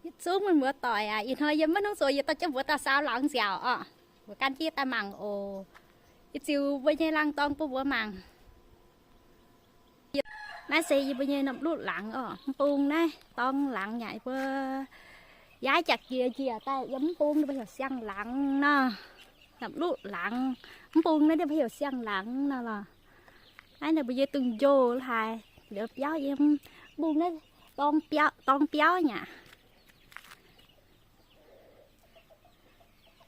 Yietc zungv mienh muoz-doic aac, ih hnoi yie maiv hnungv zoux, yie dorh jienv mbuo daaih saau laangz nziaauc oc. Mbuo gan jienv daaih mangc oc. Yie ziux mbuo nyei laangz-dorng bun mbuo mangc. Naaiv se yie mbuo nyei Namc Lutv laangz oc. Mv bung naaiv dorng laangz yaac mbuo yaaiv jaax jiex njiec daaih yiem mv bung ninh mbuo heuc siang-laangz nor. Namc Lutv laangz. Mv bung naaiv ninh mbuo heuc siang-laangz nor lorqc. Naaiv ninh mbuo nyei dungz-njoh haaix, liuz biauv yiem mv bung naaiv dorng biauv, dorng biauv nyei aqv.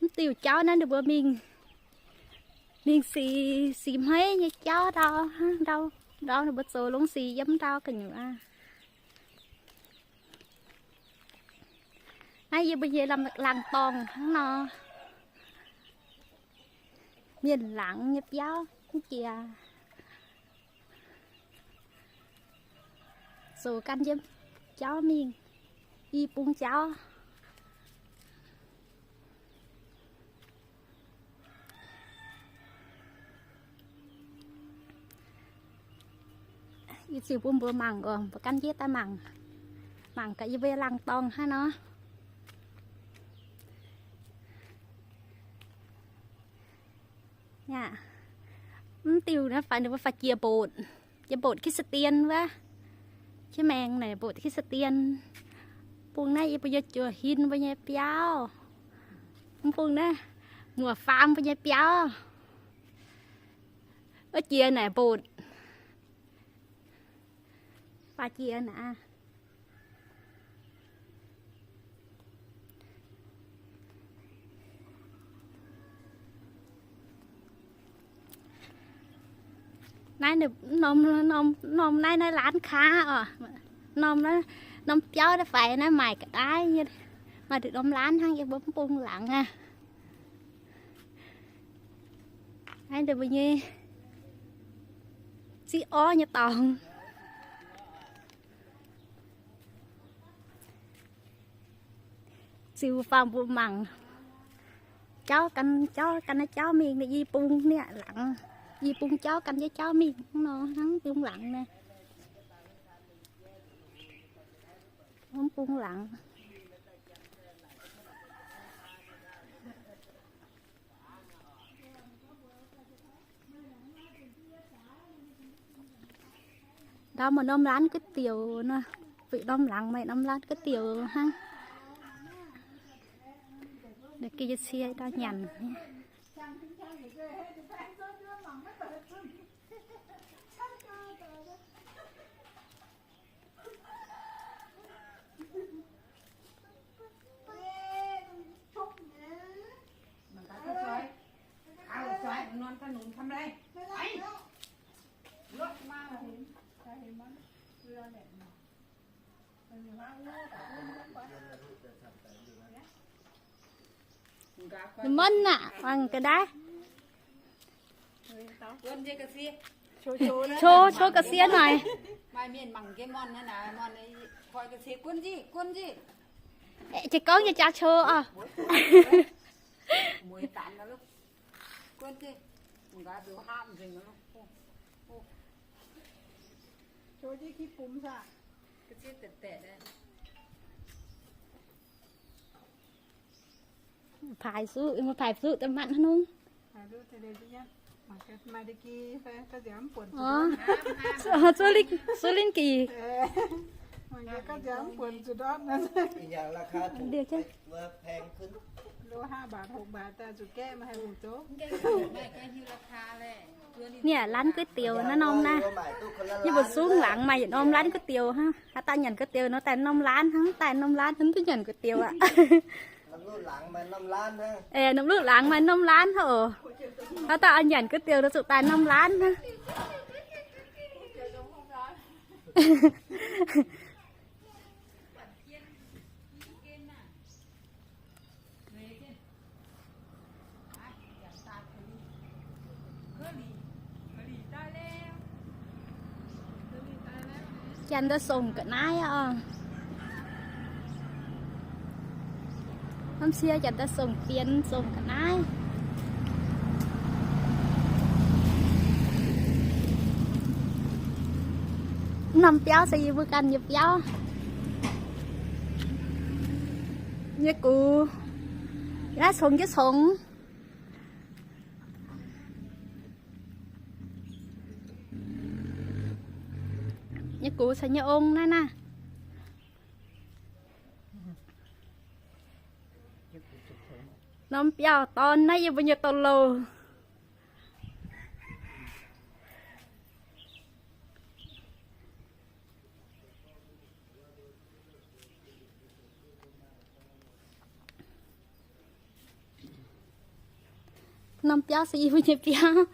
Mv diuh jauv naaiv ninh mbuo mingh, mingh six, six hmeiv nyei jauv ndau, ndau, ndau ninh mbuo zoux longx sic yiem ndau gu'nyuoz aqv. Naaiv yie mbuo nyei laangz-dorngh hnangv nor. Mienh laangz nyei biauv mv jiex. Zoux gan yiem jauv mingh, i bung jauv. Yie ziux bun mbuo mangc oc, mbuo gan jienv daaih mangc. Mangc gaax yie mbuo laangz-dorngh hnangv nor. Mv diuh naaiv faix ninh mbuo faix jiex mbotc, jiex mbotc Kirsten wuov. Jiex maengx naaic mbotc Kirsten. Bung naaiv yie mbuo nyei juoh hin mbuo nyei biauv. Mv bung naaiv muoc faam mbuo nyei biauv. Wuov jiex naaic mbotc. Faix jiex naaic. Naaiv norm, norm, norm naaiv, naaiv ร้านค้า oc. Norm, norm biauv naaiv faix naaiv maaic ga'naaiv nyei, maaih nduqc norm ร้าน hnangv yie mbuo mv bung laangz aqv. Naaiv mbuo nyei ziqv orv nyei dorngx. Ziux faam mbuo mangc. Jauv gan, jauv gan naaiv jauv mingh, i bung niaa laangz. I bung jauv gan jienv jauv mingh nor, hnangv bung laangz naaiv. Mv bung laangz. Ndau maaih norm ร้านก๋วยเตี๋ยว nor, fu'jueiv norm laangz maaih norm ร้านก๋วยเตี๋ยว hnangv. Ga'sie ndau nyanc. Mv mân aqv, mangc ga'naaiv. Sou, sou ga'sie noic. Jiex gorngv nyei jaax sou oc. Paaix zuqc, paaix zuqc daaih matv hnangv nungv. Zuov linh, zuov linh gih. Niaa ร้านก๋วยเตี๋ยว naaiv norm naaiv. Yie mbuo sung laangz maaih yietc norm ร้านก๋วยเตี๋ยว hnangv. Haaix dauh nyanc ก๋วยเตี๋ยว nor daaih norm ร้าน hnangv, daaih norm ร้าน hnangv, duqv nyanc ก๋วยเตี๋ยว aqv. Norm lutv laangz maaih norm ร้าน hnangv oc. Haaix dauh nyanc ก๋วยเตี๋ยว nor zuqc daaih norm ร้าน hnangv. Janx daaih songc ga'naaiv oc. Hnamv siev janx daaih songc fienx, songc ga'naaiv. Norm biauv se yie mbuo ganh nyei biauv. Nyei gux, naaiv congx jienv congx. Nyei gux caux nyei ong naaiv naaiv. Norm biauv-dorn naaiv yie mbuo nyei douz-louh. Norm biauv se yie mbuo nyei biauv.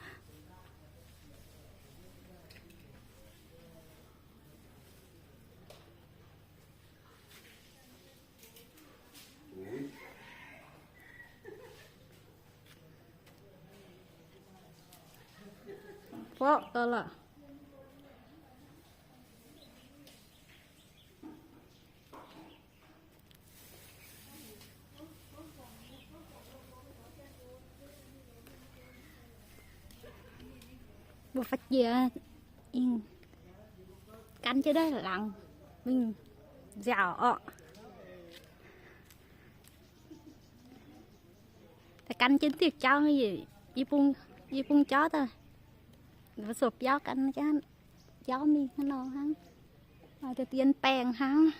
Borqv gau lorqc. Mbuo faaux jiex, gan jienv naaiv laangz mingh nziaauc orqc. Gan jienv diuh jauv, yie bung jauv daaih, mbuo zoux biauv gan jauv mingh hnangv nor hnangv, dien baengh hnangv.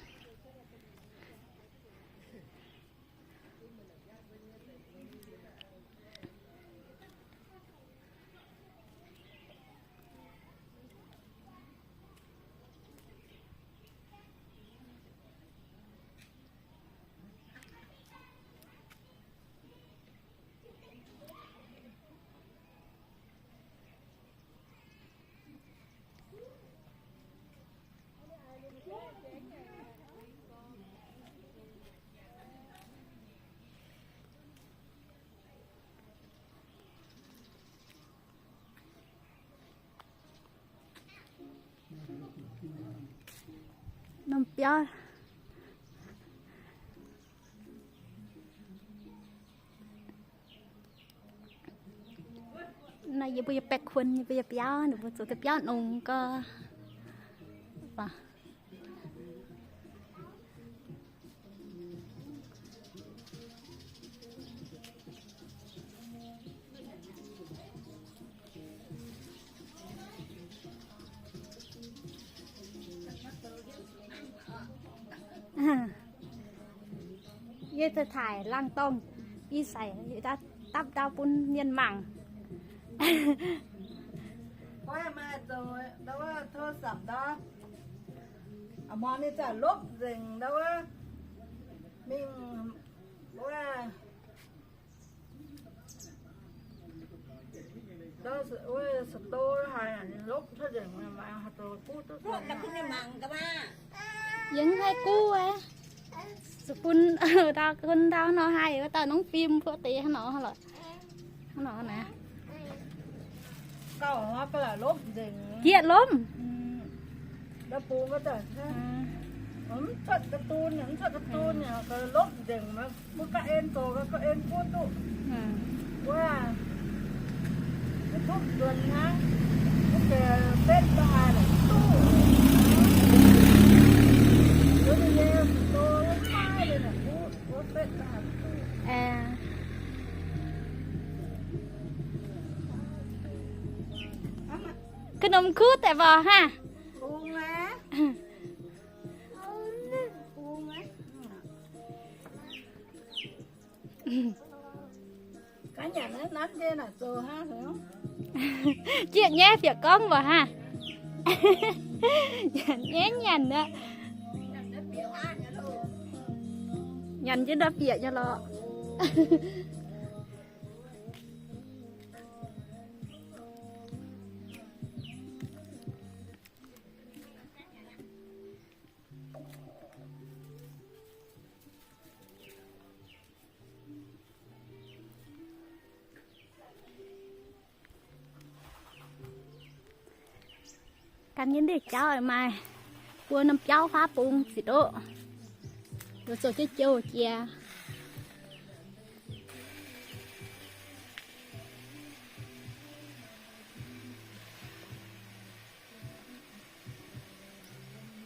Norm biauv. Naaiv yie mbuo nyei baeqv kuon, yie mbuo nyei biauv, ninh mbuo zoux deix biauv nongx gau. Yie daaih taaih laangz dorngh, i saic dapv ndau bun mienh mangc. Mbuo maaih zoux ndau wuov โทรศัพท์ ndau, mbuo ninh zanc lopv nzengc ndau wuov, mingh wuov, wuov store haic, ninh lopv cuotv nzengc, maaih haaix zoux kuv duqv. Yie mv haih kuv aqv. Bun ndau, kun ndau nor haih, wuov dauh nongv fim kuv deix hnangv nor lorqc. Hnangv nor naaic. Gauh lopv nzengc. Jieqv lomv. Mv cuotv ga'dun, mv cuotv ga'dun, lopv nzengc. Mbuo ga'en zoux, ga'en kuv duqv. Wuov, mv duqv nzuonx hnangv, mv deix betv daaih haaix lorqc duqv. Wuov nyei store maiv deix naaic kuv, wuov betv daaih haaix duqv. Ga'norm kuv deix mbuo hnangv. Jieqv nyaiv bieqc gorngv mbuo hnangv. Nyanc nyaiv nyanc aqv. Nyanc jienv ndau bieqc nyei lorqc. Gan jienv ndeic jauv maaih buo norm biauv faav bung ziqc ndoqv, mbuo zoux jienv jouh jiex.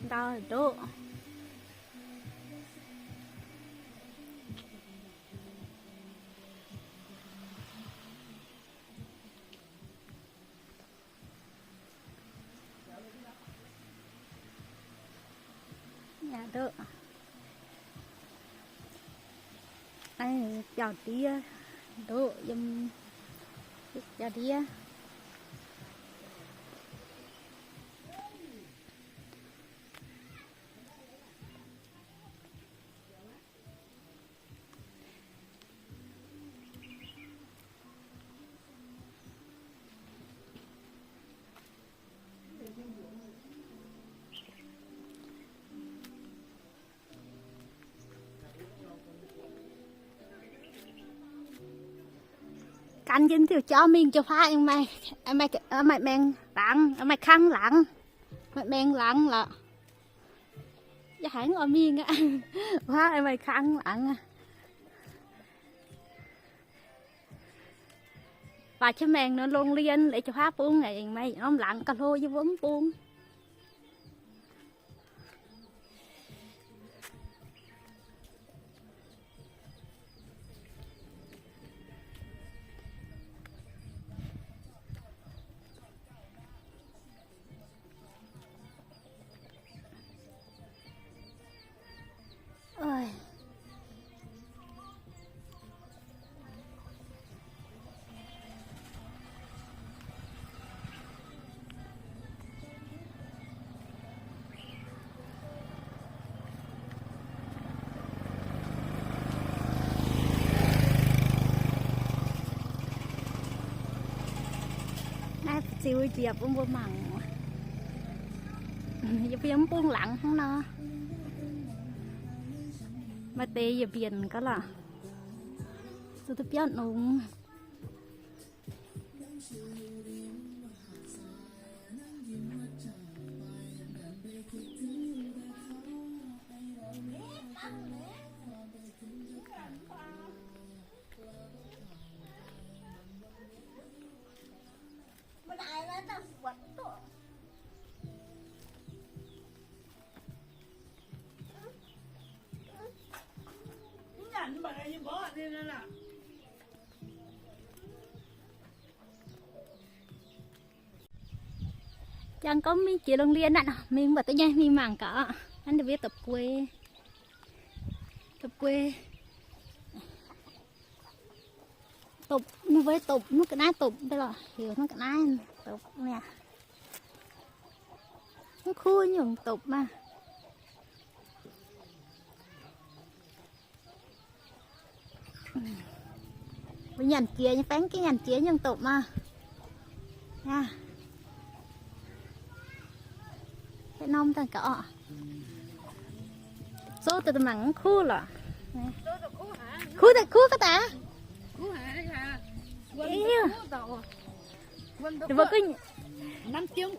Ndau ndoqv. Ndoqv. Biauv-ndiev. Ndoqv yiem biauv-ndiev. Gan jienv diuh jauv mingh jauv-faav, maaih maengx laangz, maaih kangv laangz, maaih maengx laangz lorqc. Yie haiz oix mingh aqv. Wuov, maaih kangv laangz aqv. Baac qiex maengx nor โรงเรียน leiz jauv-faav bung aengx maaih norm laangz gauh hlo yie mbuo mv bung. Naaiv ziux njiec bun mbuo mangc. Yie mbuo yiem mv bung laangz hnangv nor. Maaih deix yietc mbienc gauh lorqc. Zuqc duqv biauv nongx. Jangx gorngv mingh jiex โรงเรียน aqv, mingh mbuo duqv nyei mingh mangc gaax. Hnangv naaiv mbuo dopc guei, dopc guei, dopc, ninh mbuo dopc mv ga'naaiv, dopc deix lorqc, heuc mv ga'naaiv, dopc mi'aqv. Mv kuv nyungc dopc maah. Mbuo nyanc jiex nyei, baeng gengh nyanc jiex nyungc dopc maah. Aa, haaix norm daaih gaax orqc. Zouv daaih mangc mv kuv lorqc. Kuv daaih, kuv ga'daic. Mbuo gorngv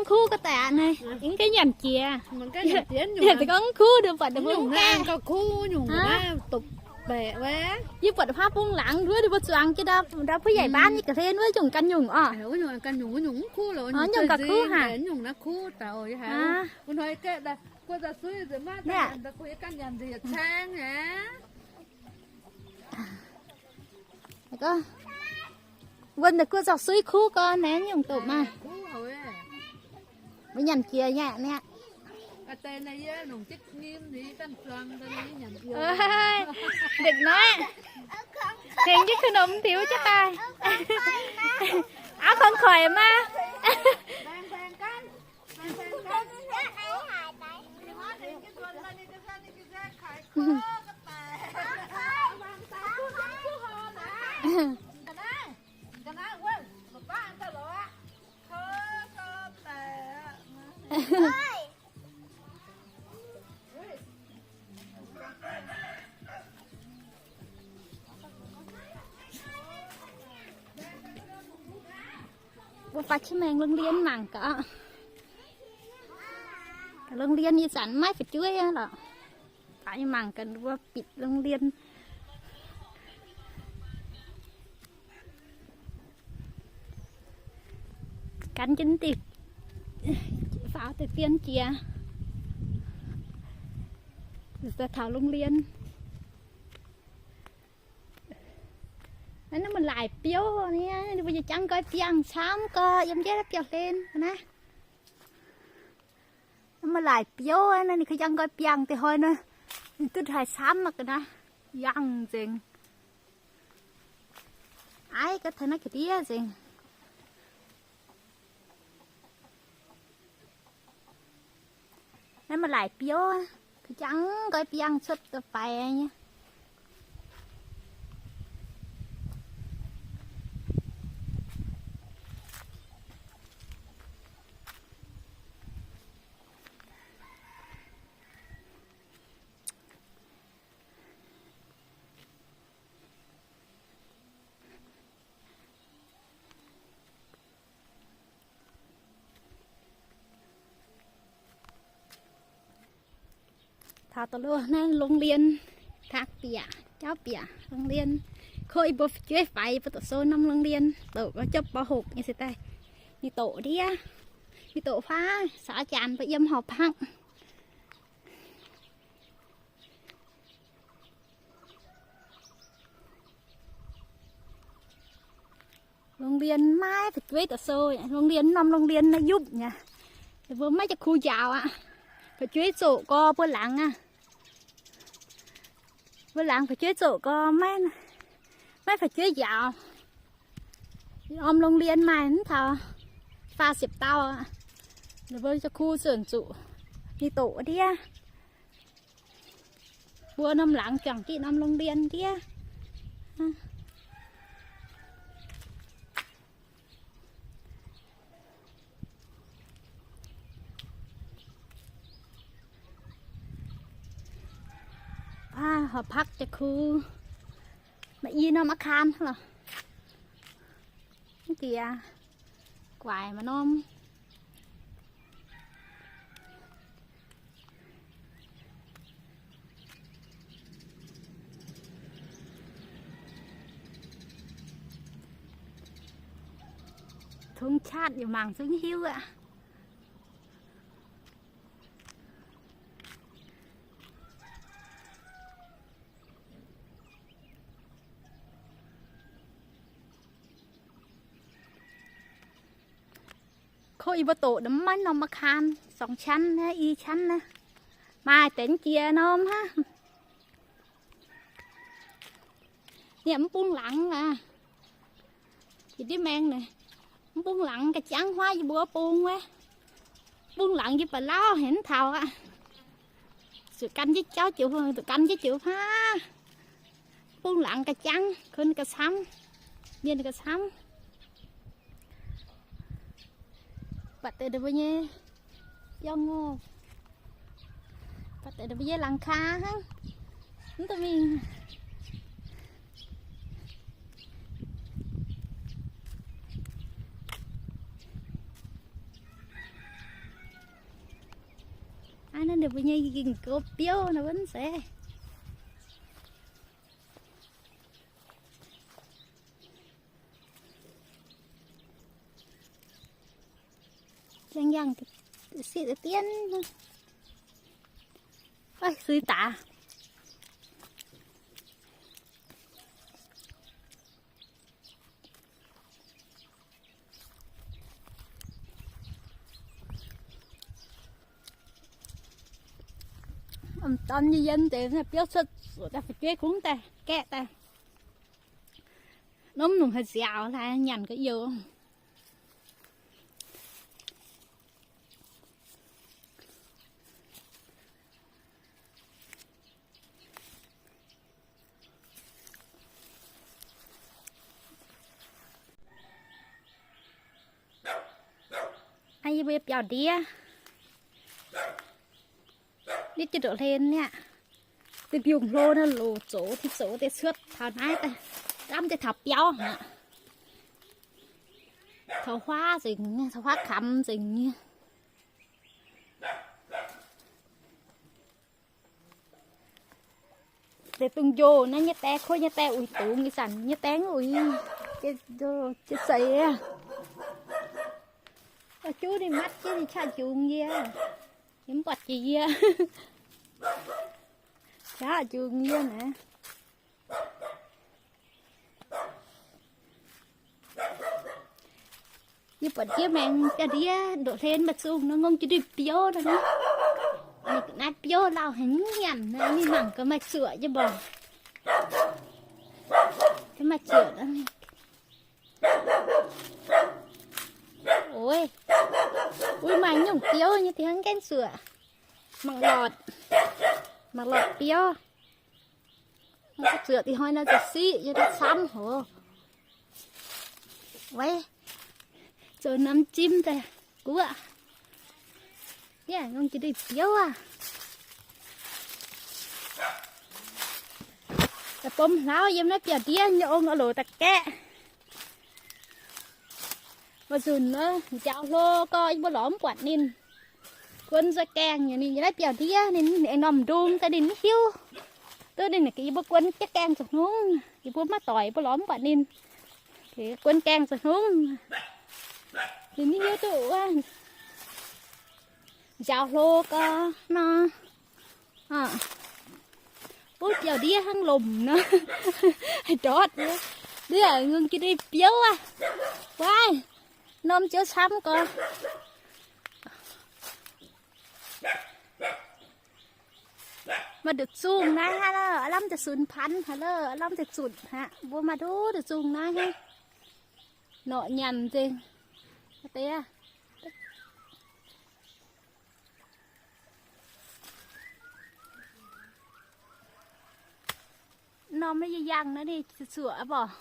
kuv ga'daic aqv naaiv, yie gengh nyanc jiex. Yie gorngv kuv, ninh buatc ninh mbuo mv gaengh. Yie buatc faav bung laangz wuov, ninh mbuo zuangx jienv ndau, ndau ผู้ใหญ่บ้าน nyei ga'hlen wuov, nyungc ganh nyungc orqc. Nyungc gauh kuv haic. Wuov, ninh guoqv zorqv suiv kuv gorn naaiv nyungc dopc maah. Mbuo nyanc jiex nyei aqv. Hnoi tengx jienv ka'nopv tiux jienv daaih. Aav kong koic maah. Mbuo faaux qiex maengx โรงเรียน mangc gaax. โรงเรียน ih zanc maiv fu'jueiv lorqc. Faaux mangc gaax mbuo bieqc โรงเรียน. Gan jienv diuh faaux deix fien jiex, taux โรงเรียน. Naaiv maaih laaic biouv nyei, mbuo nyei jangv nqoi biangh camv gau, yiem jienv biauv-hlen naaiv. Maaih laic biouv naaiv, ninh ka'jangv nqoi biangh deix hnoi nor, ninh duqv haaix camv mv ga'naaiv, yangh nzengc. Aiv, ga'naaiv ga'ndiev nzengc. Naaiv maaih laic biouv, ka'jangv nqoi biangh cuotv da'faix nyei. Taux da'luoqc naaiv โรงเรียน, kang bieqc, jauv bieqc โรงเรียน. Kov yie mbuo fu'jueiv faix yie mbuo doqc sou norm โรงเรียน, doqc gau jopv ป.หก nyei se daaih. Mingh doqc ndiev, mingh doqc huaav, caux janx mbuo yiem หอพัก. โรงเรียน maiv fu'jueiv doqc sou. โรงเรียน norm โรงเรียน naaiv yupv nyei. Mbuo maiv jaa-ku njaaux aqv. Fu'jueiv zoqc gorx mbuo laangz aqv. Mbuo laangz fu'jueiv zoqc gorx, maiv fu'jueiv njaaux. Norm โรงเรียน maaih mv taux faah ziepc dauh aqv. Mbuo jaa-ku zunh zuqc mingh doqc ndiev. Mbuo norm laangz juangc diqv norm โรงเรียน ndiev. Aa, หอพักจาคู maaih i norm อาคาร lorqc. Mv baac guaix maaih norm. Tongv qatv yaac mangc zungv hiuv aqv. Kov yie mbuo doqc maiv norm อาคาร, สองชั้น naaiv, i ชั้น naaiv. Maaih deix jiex norm hnangv. Ninh mv bung laangz aqv. Jiex ndiev maengx naaic, mv bung laangz ga'jangv huaav yie mbuo bung wuov. Bung laangz yie baac lauh haic mv taux aqv. Zuqc gan jienv jauv joux, zuqc gan jienv joux huaav. Bung laangz ga'jangv, kun ga'camv, mienh ga'camv. Buatc deix ninh mbuo nyei biauv ngorh. Buatc deix ninh mbuo nyei laangz kaa hnangv. Mv duqv mingh. Aa, naaiv ninh mbuo nyei ging-gox biouv nor wuov zeiz. Jangx yangh siqv deix dienv. Suiv daaih. Dorn nyei yiem deix biouv cuotv zuqc daaih fu'jueiv kungx daaih gaeqv daaih. Norm lungh haaix nziaauc laaix nyanc ga'youz. Yie mbuo biauv-ndiev nitv jienv ndoqv hlen niaa. Deix mbiungc hlo nor loc zoux, ti zoux deix cuotv taux naaiv daaih, gamv deix taux biauv aqv. Taux huaav nzengc nyei, taux huaav kamx nzengc nyei. Deix dungz njoh naaiv nyei die, kuv nyei die uix dungz, ih zanc nyei die uix, jiex seix aqv. Juv ninh matv jienv ninh qaqv njungx yie, yie mv buatc jiex yie, qaqv njungx yie naaiv. Yie buatc jiex maengx biauv-ndiev ndoqv hlen maiv zungh nor, ngongh jiex ndui biouv nor naaiv. Naaiv biouv lauh haic, nyanc, mingh mangc gaax maaih zuoqc nyei mborqc. Maaih zuoqc. Oi, uix, maaih nyungc biouv nyei dingh hnangv gaengh zuoqc. Mangc lorqc, mangc lorqc biouv. Zuoqc dingh hnoi nor ziouc siqv nyei, daaih camv hoc. Weic, zoux norm jim daaih guoqv. Yie ngongh jiex ndeic biouv aav. Daaih bom hlauv yiem naaiv biauv-ndiev nyei ong, oix loc daaih gaeqv. Maaih nzunc njaaux hlo gau, yie mbuo lorz mv buatc ninh. Guon nzuih gaengh nyei, ninh yiem naaiv biauv-ndiev, ninh aengx norm ndung daaih ninh mv hiuv. Duqv ninh yie mbuo guon jienv gaengh zoux hngongx, yie mbuo maiv doic, yie mbuo lorz mv buatc ninh. Guon gaengh zoux hngongx, ninh mv hiuv duqv wuov. Njaaux hlo gau nor. Wuov biauv-ndiev hnangv lomc nor, haih ndortv. Ndiev ngongh jiex ndeic biouv aav. Waaiv, norm ziouv camv gau. Maaih nduqc zungh naaiv hnangv, aav lamh deix sunx panx haic lorqc, aav lamh deix zutc haic. Mbuo maaih nduqc zungh naaiv hnangv, norqc nyanc nzengc. Deix aav. Norm naaiv yie yangh naaiv ninh zuqc mborqc.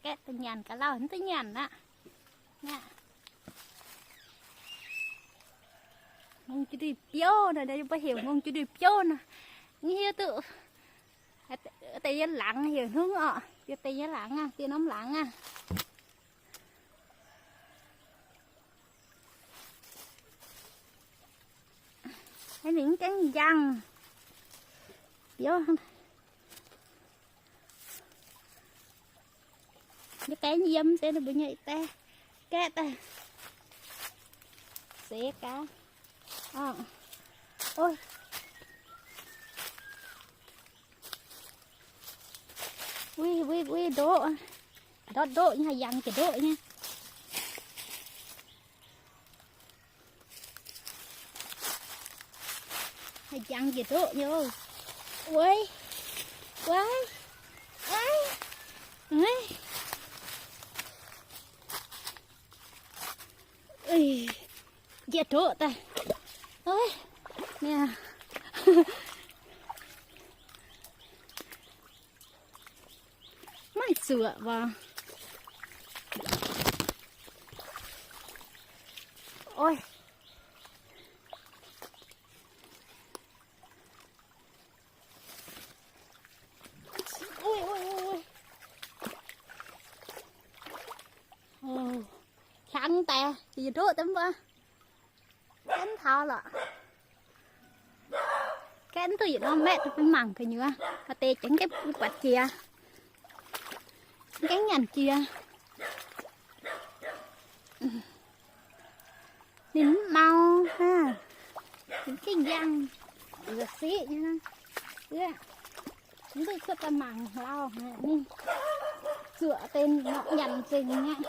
Gaeqv daaih nyanc gaax lauh, mv duqv nyanc aqv. Ngongh jiex ndeic biouv nor, mbuo heuc ngongh jiex ndeic biouv nor. Mv hiuv duqv deix yiem laangz heuc hnungv orqc. Deix yiem laangz aqv, deix norm laangz aqv. Mv gaengh njang. Biouv, yie gaengh yiem se ninh mbuo nyei daaih, gaeqv daaih. Seix gaax. Ov. Uix, uix, uix, ndoqv. Ndortv ndoqv nyei, haih yangh jiex ndoqv nyei. Haih jangx njiec ndoqv nyei. Uei, uei, uei, uei. Njiec ndoqv daaih. Uei, niaa. Maaih zuoqc waac. Oi. Ui, ui, ui, ui. Hlang daaih, njiec ndoqv deix mv baac. Gaeqv taux lorqc. Gaeqv duqv yietc norm maeqv, mbuo mangc gu'nyuoz. Maaih deix jangx gaeqv buatc jiex, gaeqv nyanc jiex. Ninh mv mau hnangv. Ninh gengh njang, siqv nyei. Mv duqv cuotv daaih mangc lauh, ninh zuoqc deix nyanc nzengc nyei.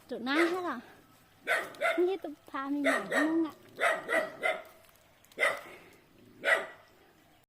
Zuqc naaiv hnangv lorqc. Mv hiuv duqv paa mingh mangc hnangv aqv.